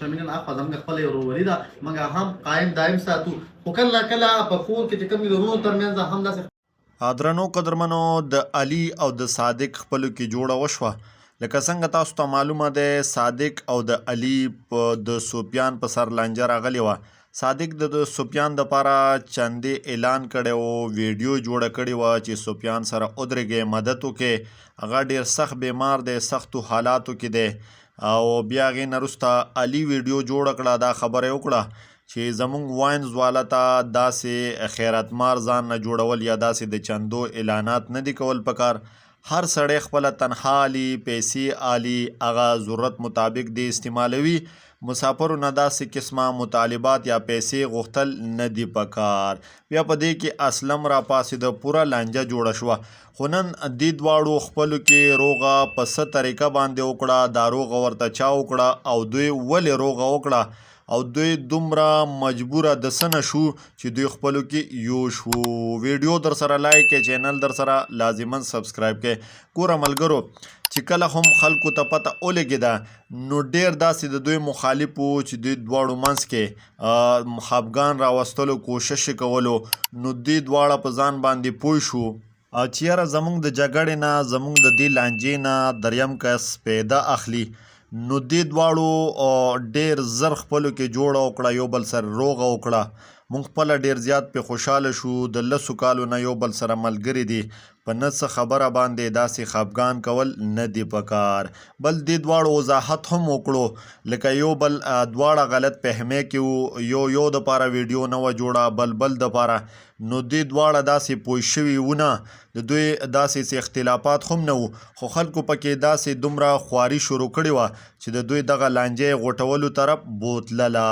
دښمني نه اخوا زمونږ خپله یو ورورولي ده، مونږ هم قایم دایم ساتو، خو کله نا کله په کور کې چې کوم وي د وروڼو ترمنځ هم داسې. درنو قدرمنو د علي او د صادق خپلو کې جوړه وشوه. لکه څنګه تاسو ته معلومه ده، صادق او د علي په د سوپیان په سر لانجه راغلې وه. صادق د سوپیان دپاره چندې اعلان کړی و، ویډیو جوړه کړې وه چې سوپیان سره ودرېږئ، مدد وکړئ، هغه ډیر سخت بیمار دی، سختو حالاتو کې دی. او بیا هغې نه وروسته علي ویډیو جوړه کړه، دا خبره یې وکړه چې زمونږ واینز والا ته داسې خیراتمار ځان نه جوړول یا داسې د چندو اعلانات نه دي کول پکار. هر سړی خپله تنخوا الی، پیسې الی، هغه ضرورت مطابق دی استعمالوي، مسافرو نه داسې قسمه مطالبات یا پیسې غوښتل نه دي پکار. بیا په دې کې اسلم را پاسېده، پوره لانجه جوړه شوه. خو نن دې دواړو خپلو کې روغه په څه طریقه باندې وکړه، دا روغه ورته چا وکړه او دوی ولې روغه وکړه او دوی دومره مجبوره د څه نه شو چې دوی خپلو کې یو شو؟ ویډیو در سره لایک کړئ، چینل در سره لازما سبسکرایب کړئ. ګوره ملګرو، چې کله هم خلکو ته پته ولګېده نو ډېر داسې د دوی مخالف وو چې دوی دواړو منځ کې خفګان راوستلو کوشش یې کولو. نو دوی دواړه په ځان باندې پوه شو چې یاره زمونږ د جګړې نه، زمونږ د دې لانجې نه دریم کس پیدا اخلي. نو دې دواړو ډېر زر خپلو کې جوړه وکړه، یو بل سره روغه وکړه. مونږ خپله ډېر زیات پې خوشحاله شو. د لسو کالو نه یو بل سره ملګري دي، په نه څه خبره باندې داسې خفګان کول نه دي پکار. بل دې دواړو وضاحت هم وکړو، لکه یو بل دواړه غلط فهمۍ کې وو، یو یو دپاره ویډیو نه وه جوړه، بل بل دپاره. نو دوی دواړه داسې پوه شوي وو نه، د دوی داسې څه اختلافات هم نه وو، خو خلکو پکې داسې دومره خواري شروع کړې وه چې د دوی دغه لانجه یې غوټولو طرف بوتلله.